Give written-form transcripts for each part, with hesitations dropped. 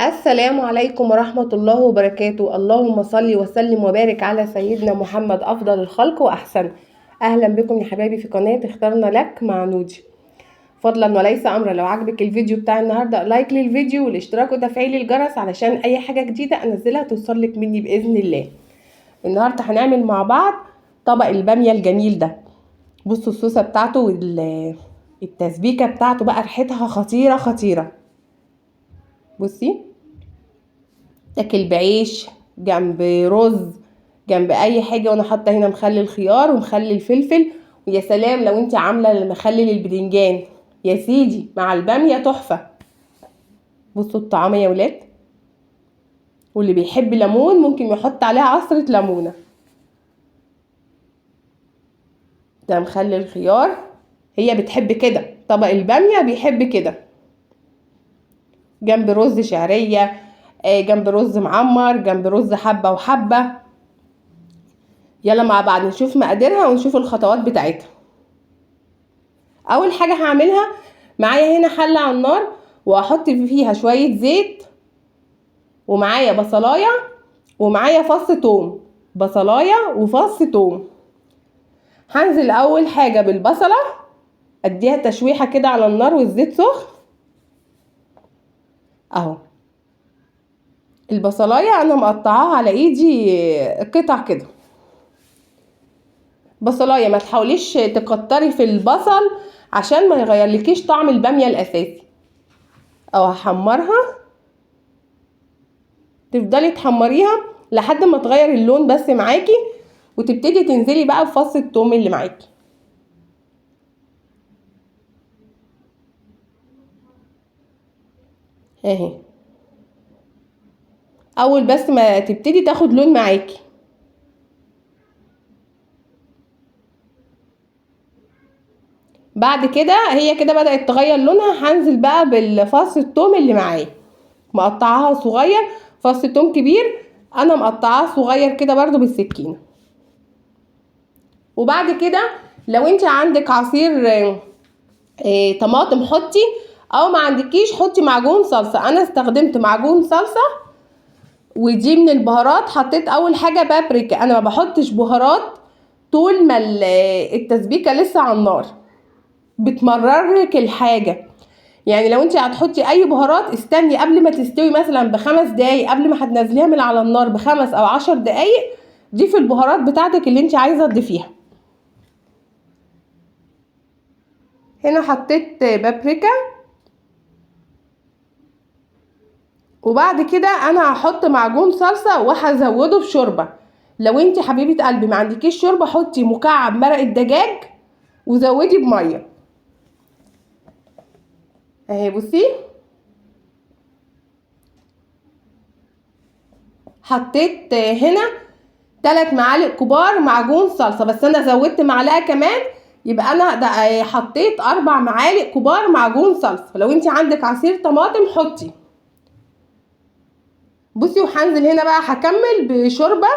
السلام عليكم ورحمة الله وبركاته. اللهم صل وسلم وبارك على سيدنا محمد أفضل الخلق وأحسن. أهلا بكم يا حبايبي في قناة اخترنا لك مع نودي. فضلا وليس أمرا، لو عجبك الفيديو بتاع النهاردة like للفيديو والاشتراك وتفعيل الجرس علشان أي حاجة جديدة أنزلها توصلك مني بإذن الله. النهاردة هنعمل مع بعض طبق البامية الجميل ده. بصوا الصوصة بتاعته والتسبيكة بتاعته بقى ريحتها خطيرة خطيرة. بصي، تاكل بعيش جنب رز جنب اي حاجة، وانا حاطه هنا مخلل الخيار ومخلل الفلفل، ويا سلام لو انت عامله المخلل البدنجان يا سيدي مع الباميه تحفة. بصوا الطعام يا ولاد، واللي بيحب ليمون ممكن يحط عليها عصره ليمونه. ده مخلل الخيار، هي بتحب كده طبق الباميه، بيحب كده جنب رز شعرية، جنب رز معمر، جنب رز حبه وحبه. يلا مع بعض نشوف مقاديرها ونشوف الخطوات بتاعتها. اول حاجة هعملها، معايا هنا حله على النار وهحط فيها شوية زيت، ومعايا بصلايه ومعايا فص توم، بصلايه وفص توم. هنزل اول حاجة بالبصله، اديها تشويحه كده على النار والزيت سخن اهو. البصلايه انا مقطعاها على ايدي قطع كده. بصلايه ما تحاوليش تكتري في البصل عشان ما يغيرلكيش طعم الباميه الاساسي. او هحمرها، تفضلي تحمريها لحد ما تغير اللون بس معاكي، وتبتدي تنزلي بقى بفص التوم اللي معاكي. اهي اول بس ما تبتدي تاخد لون معاكي. بعد كده هي كده بدأت تغير لونها، هنزل بقى بالفص التوم اللي معايا، مقطعاها صغير، فص توم كبير انا مقطعاه صغير كده برضو بالسكينة. وبعد كده لو انت عندك عصير طماطم حطي، او ما عندكيش حطي معجون صلصة. انا استخدمت معجون صلصة، ودي من البهارات. حطيت اول حاجة بابريكا، انا ما بحطش بهارات طول ما التسبيكة لسه على النار، بتمررلك الحاجة. يعني لو انت هتحطي اي بهارات استني قبل ما تستوي مثلا ب5 دقايق، قبل ما هتنزليها من على النار ب5 او 10 دقايق ضيفي البهارات بتاعتك اللي انت عايزة تضيفيها. هنا حطيت بابريكا، وبعد كده انا هحط معجون صلصة وهزوده بشوربة. لو انت حبيبة قلبي ما عندكيش شوربة حطي مكعب مرق الدجاج وزودي بمية. اهي بصي حطيت هنا 3 معالق كبار معجون صلصة، بس انا زودت معلقة كمان، يبقى انا ده حطيت 4 معالق كبار معجون صلصة. لو انت عندك عصير طماطم حطي. بصي وهنزل هنا بقى هكمل بشوربة،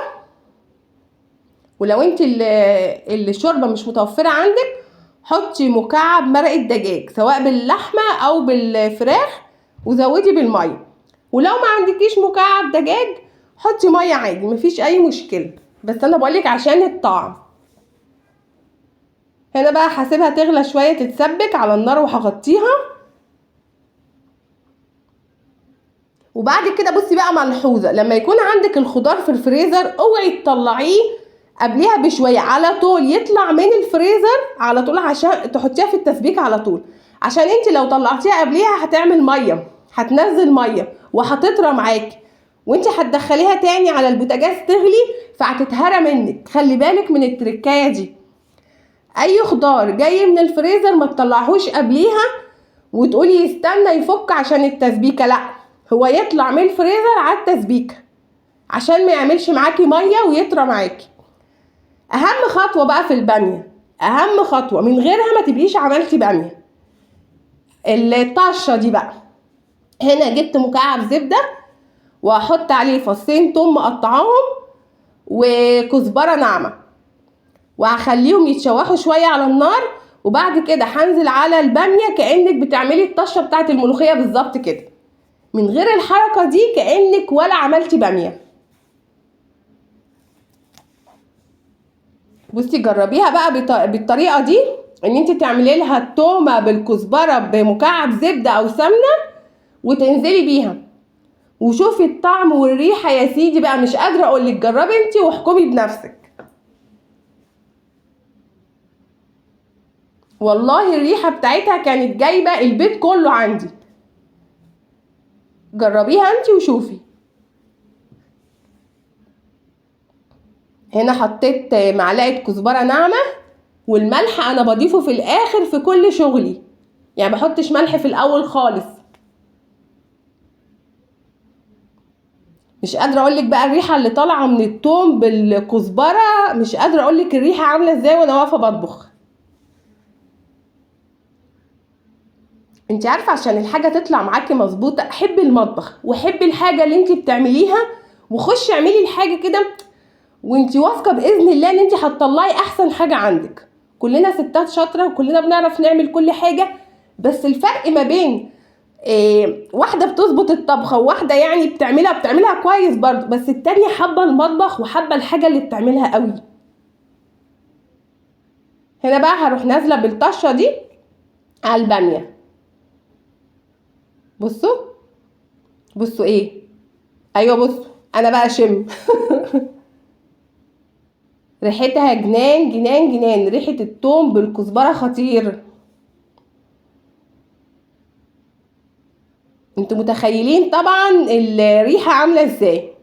ولو انت الشوربة مش متوفرة عندك حطي مكعب مرق الدجاج سواء باللحمة او بالفراخ وزودي بالمية. ولو ما عندكيش مكعب دجاج حطي مية عادي مفيش اي مشكلة، بس انا بقولك عشان الطعم. هنا بقى هسيبها تغلى شوية تتسبك على النار وهغطيها. وبعد كده بصي بقى ملحوظة، لما يكون عندك الخضار في الفريزر اوعي تطلعيه قبليها بشوية، على طول يطلع من الفريزر على طول عشان تحطيها في التسبيك على طول، عشان انت لو طلعتيها قبليها هتعمل مية، هتنزل مية وهتطرى معاكي، وانت هتدخليها تاني على البوتاجاز تغلي فهتتهرى منك. خلي بالك من التركايه دي، اي خضار جاي من الفريزر ما تطلعهوش قبليها وتقولي استنى يفك عشان التسبيكه، لا هو يطلع من الفريزر على التسبيكه عشان ما يعملش معاكي مية ويطرى معاكي. اهم خطوة بقى في الباميه، اهم خطوة من غيرها ما تبقيش عملتي باميه، الطشه دي بقى. هنا جبت مكعب زبدة وهحط عليه فصين توم مقطعاهم وكزبره ناعمة، وهخليهم يتشوحوا شوية على النار. وبعد كده هنزل على الباميه كانك بتعملي الطشه بتاعت الملوخية بالظبط كده، من غير الحركة دي كانك ولا عملتي باميه. بصي جربيها بقى بالطريقة دي، ان انت تعملي لها التومه بالكزبره بمكعب زبدة او سمنه وتنزلي بيها، وشوفي الطعم والريحه يا سيدي بقى. مش قادرة اقول لك، جربي انت واحكمي بنفسك. والله الريحة بتاعتها كانت جايبه البيت كله عندي. جربيها انت وشوفي. هنا حطيت معلقه كزبره ناعمة، والملح انا بضيفه في الاخر في كل شغلي، يعني بحطش ملح في الاول خالص. مش قادرة اقول لك بقى الريحة اللي طالعه من التوم بالكزبره، مش قادرة اقول لك الريحة عامله ازاي وانا واقفة بطبخ. انت عارفه عشان الحاجة تطلع معاكي مظبوطة، حبي المطبخ وحبي الحاجة اللي انت بتعمليها، وخشي اعملي الحاجة كده وانت واثقة باذن الله ان انت هتطلعي احسن حاجة عندك. كلنا ستات شاطرة وكلنا بنعرف نعمل كل حاجة، بس الفرق ما بين واحدة بتظبط الطبخة وواحدة يعني بتعملها كويس برضه، بس التانية حابة المطبخ وحابة الحاجة اللي بتعملها قوي. هنا بقى هروح نازله بالطشه دي على الباميه. بصوا بصوا ايه، ايوه بصوا انا بقى شم ريحتها جنان جنان جنان، ريحه التوم بالكزبره خطير. انتوا متخيلين طبعا الريحة عامله ازاي.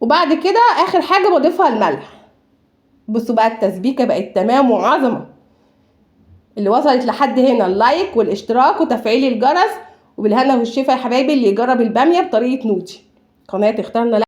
وبعد كده اخر حاجة بضيفها الملح. بصوا بقى التسبيكه بقت تمام وعظمه. اللي وصلت لحد هنا اللايك والاشتراك وتفعيل الجرس، وبالهنا والشفا يا حبايبي اللي يجرب الباميه بطريقة نوتي. قناة اخترنا.